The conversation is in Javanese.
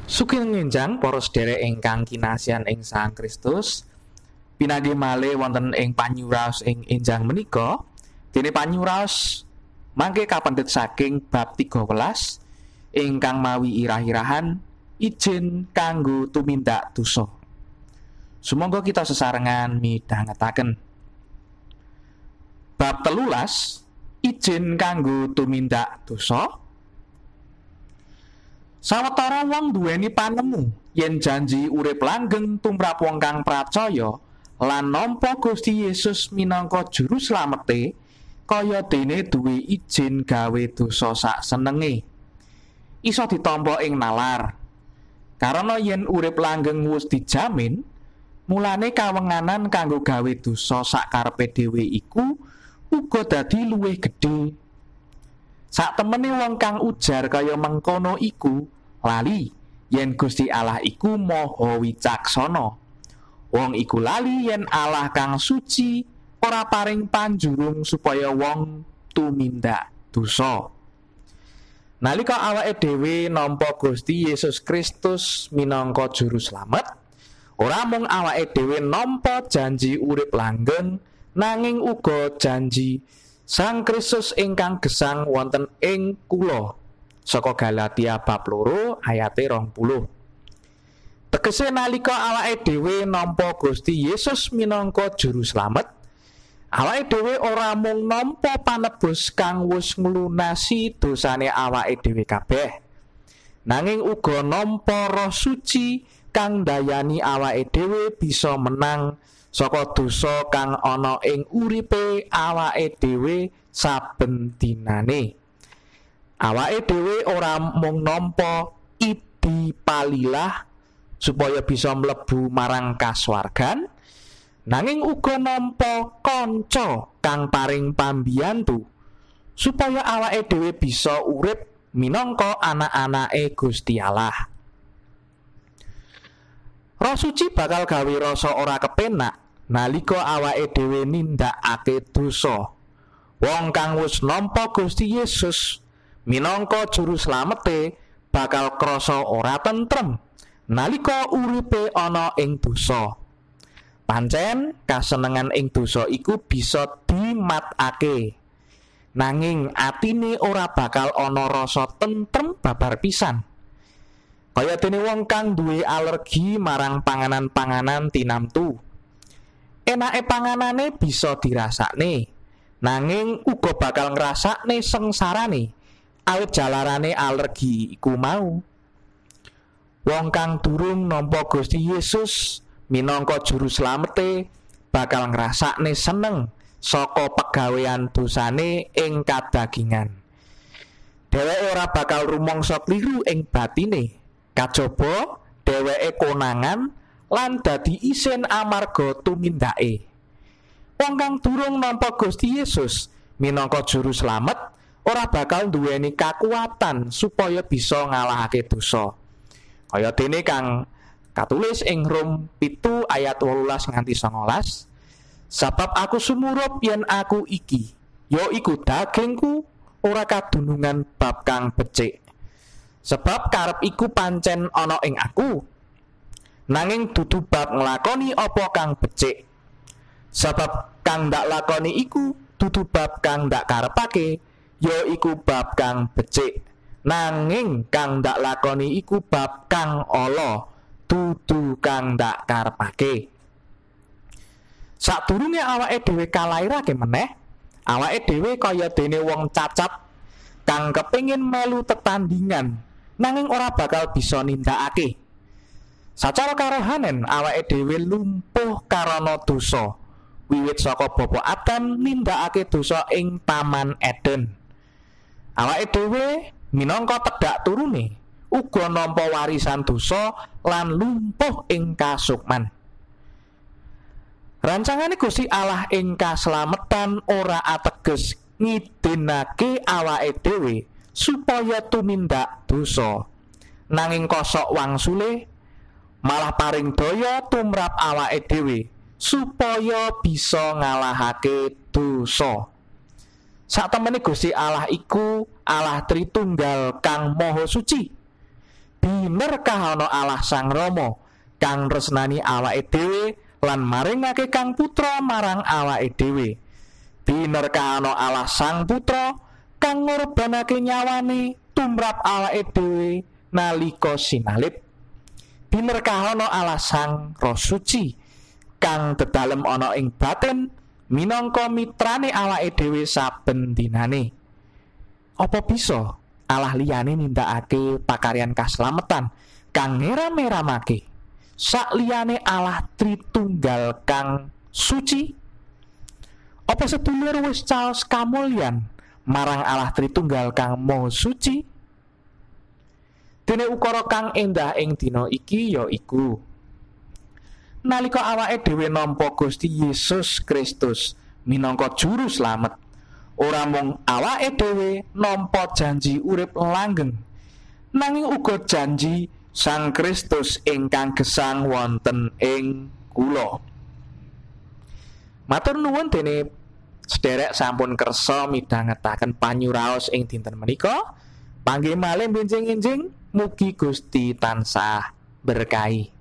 Sugeng ngenjang para sedherek ingkang kinasihan ing Sang Kristus. Pinanggih malih wonten ing panyuraos ing enjang menika. Dene panyuraos mangke kapendhet saking bab 13 ingkang mawi irah-irahan ijin kanggo tumindak dosa. Sumangga kita sesarengan midhangetaken. Bab 13 ijin kanggo tumindak dosa. Sawetara wong duweni panemu yen janji urip langgeng tumrap wong kang pracaya lan nampa Gusti Yesus minangka juru slamete kaya dene duwe ijin gawe dosa sak senenge. Iso ditampa ing nalar. Karana yen urip langgeng wis dijamin, mulane kawenganan kanggo gawe dosa sak karepe dhewe iku uga dadi luwih gedhe. Sak temene wong kang ujar kaya mengkono iku lali yen Gusti Allah iku maha wicaksana. Wong iku lali yen Allah kang suci ora paring panjurung supaya wong tumindak dosa. Nalika awake dhewe nampa Gusti Yesus Kristus minangka juru slamet, ora mung awake dhewe nampa janji urip langgeng, nanging uga janji Sang Kristus ingkang gesang wonten ing kula. Saka Galatia bab 2 ayate 20. Tegese nalika awake dhewe nampa Gusti Yesus minangka juru slamet, awake dhewe ora mung nampa panebus kang wis nglunasi dosane awake dhewe kabeh, nanging uga nampa Roh Suci kang ndayani awake dhewe bisa menang saka dosa kang ana ing uripe awake dhewe saben dinane. Awake dhewe ora mung nampa idi palilah supaya bisa mlebu marang kasuwargan, nanging uga nampa kanca kang paring pambiyantu supaya awake dhewe bisa urip minangka anak-anake Gusti Allah. Roh Suci bakal gawe rasa ora kepenak nalika awake dhewe nindakake dosa. Wong kang wis nampa Gusti Yesus minangka juru slamete bakal krasa ora tentrem nalika uripe ana ing dosa. Pancen kasenengan ing dosa iku bisa dimatake, nanging atine ora bakal ana rasa tentrem babar pisan. Kaya dene wong kang duwe alergi marang panganan-panganan tinamtu. Enake panganane bisa dirasakne, nanging uga bakal ngrasakne sengsarane awit jalarane alergi iku mau. Wong kang durung nampa Gusti Yesus minangka juru slamete bakal ngrasakne seneng saka pegawean dosane ing kadagingan. Dheweke ora bakal rumangsa kliru ing batine, kajaba dheweke konangan lan dadi isin amarga tumindake. Wong kang durung nampa Gusti Yesus minangka juru slamet ora bakal duweni kakuwatan supaya bisa ngalahake dosa. Kaya dene kang katulis ing Rom 7 ayat 18 nganti 19, sabab aku sumurup yen aku iki, ya iku dagingku ora kadunungan bab kang becik. Sebab karep iku pancen ana ing aku, nanging dudu bab nglakoni apa kang becik. Sebab kang ndak lakoni iku dudu bab kang ndak karepake, ya iku bab kang becik. Nanging kang ndak lakoni iku bab kang ala, dudu kang ndak karepake. Sadurunge awake dhewe kalairake meneh, awake dhewe kaya dene wong cacat kang kepingin melu tetandingan, nanging ora bakal bisa nindakake. Sacara karohanen awake dhewe lumpuh karana dosa wiwit saka Bapa Adam nindakake dosa ing Taman Eden. Awake dhewe minangka tedhak turune uga nampa warisan dosa lan lumpuh ing kasukman. Rancangane Gusti Allah ing kaslametan ora ateges ngidinake awake dhewe supaya tumindak dosa, nanging kosok wangsule malah paring daya tumrap awake dhewe supaya bisa ngalahake dosa. Saktemene Gusti Allah iku Allah Tritunggal kang Maha Suci. Binerkah ana Allah Sang Rama kang tresnani awake dhewe lan maringake Kang Putra marang awake dhewe. Binerkah ana Allah Sang Putra kang ngorbanake nyawane tumrap awake dhewe nalika sinalib. Binerkah ana Allah Sang Roh Suci kang dedalem ana ing batin minangka mitrane awake dhewe saben dinane. Apa bisa Allah liyane nindakake pakaryan kaslametan kang ngeram-eramake sakliyane Allah Tritunggal kang suci? Apa sedulur wis caos kamulyan marang Allah Tritunggal kang Maha Suci? Dene ukara kang endah ing dina iki ya iku nalika awake dhewe nampa Gusti Yesus Kristus minangka juru slamet, ora mung awake dhewe nampa janji urip langgeng, nanging uga janji Sang Kristus ingkang gesang wonten ing kula. Matur nuwun dene sederek sampun kersa midhangetaken panyuraos ing dinten menika. Panggih malih benjing-enjing, mugi Gusti tansah berkahi.